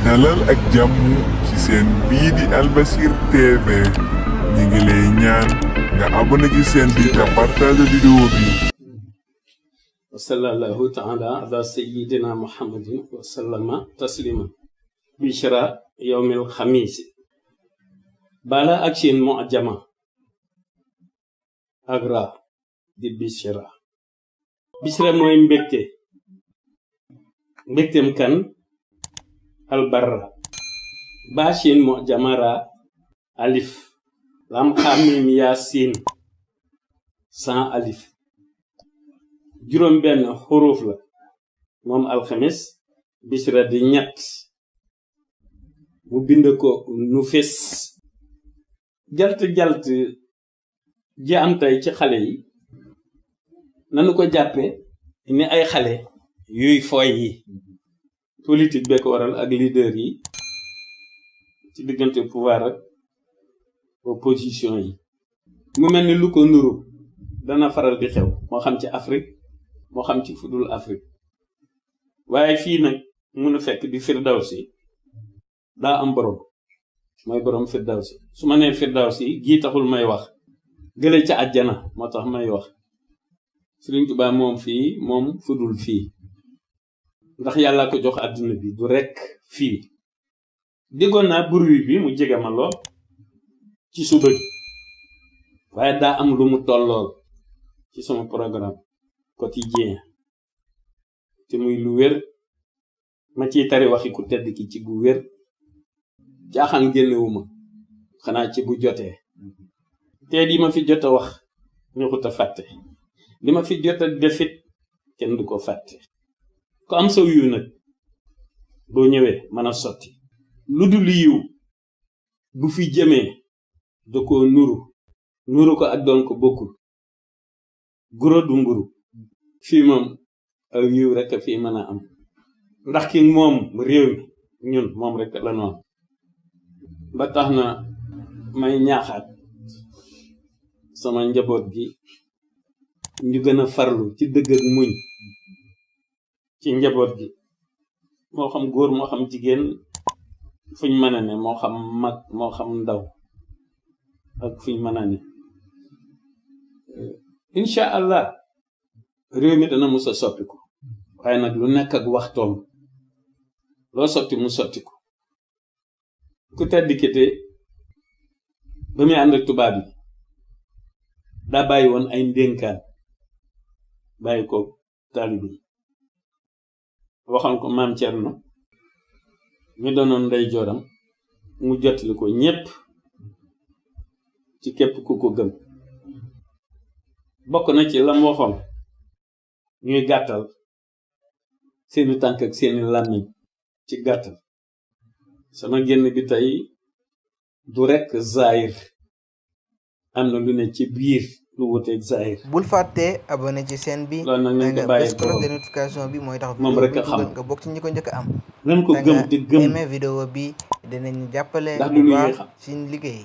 dalal ak jàmm ci seen bii di Albasir TV ñi ngi lay ñaan nga abonné ci seen bi te partage vidéo bi. wa sallallahu taala ala sayyidina muhammadin wa sallama taslima. bishra yawmil xamiis bala ak seen mu'jama agra di bishra mooy mbégteem kan albarra ba seen mu'jama ra alif lam xamim yaa siin sans alif juróom benn xuruf la moom alxames bishra di ñett mu bind ko nu fes jalt ji am tey ci xale yi nanu ko jàppe ni ay xale yuy fooy yi politique bee ko waral ak leader yi ci diggante pouvoir ak opposition yi mu mel ni lu ko nuru dana faral di xew moo xam ci Afrique moo xam ci fudul Afrique waaye fii nag munu fekk di Firdawsi daa am borom mooy borom Firdawsi su ma nee Firdawsi gii taxul may wax gële ca àjjana moo tax may wax Sëriñ Tuubaa moom fii moom fudul fii ndax yàlla ko jox àdduna bi du rekk fii déggoon naa bruit bi mu jege ma lool ci suba gi waaye daa am lu mu tollool ci sama programme quotidien te muy lu wér ma ciy tari waxi ku tedd ki ci bu wér jaaxaan génnewuma xanaa ci bu jotee te di ma fi jot a wax ñuxut a fàtte li ma fi jot a defit kenn du ko fàtte ko am saw yu nag boo ñëwee mën a sotti lu dul yiw bu fi jëmee da ko nuru ko ak doon ko bokkul guro du mburu fii moom aw yiw rekk a fii mën a am ndax ki moom réew mi ñun moom rekk la noonu ba tax na may ñaaxaat sama njaboot gi ñu gën a farlu ci dëgg ak muñ ci njaboot gi moo xam góor moo xam jigéen fuñ mën a ne moo xam mag moo xam ndaw ak fuñ mën a ne incha allah réew mi dana mus a soppiku waaye nag lu nekk ak waxtoom loo sotti mu sottiku ku tedd kite ba muy ànd ak tubaab yi daa bàyyi woon ay ndénkaan bàyyi ko taalibe yi waxoon ko maam Cerno ñu doonoon ndey jooram mu jotali ko ñépp ci képp ku ko gëm bokk na ci lam waxoon ñuy gàttal seeni tànk ak seeni làmmiñ ci gàttal sama génn bi tey du rekk zahir am na lu ne ci biir lu wuteeg zahir. bul fàtte abonné ci chaîne bi. loolu nag nañ ko bàyyi cloche de notification bi mooy tax. moom rek a xam nga bokk ci ñi ko njëkk a am. nañ ko gëm te gëm aimé vidéo bi dinañ jàppale. ndax du lu ñuy xam suñu liggéey.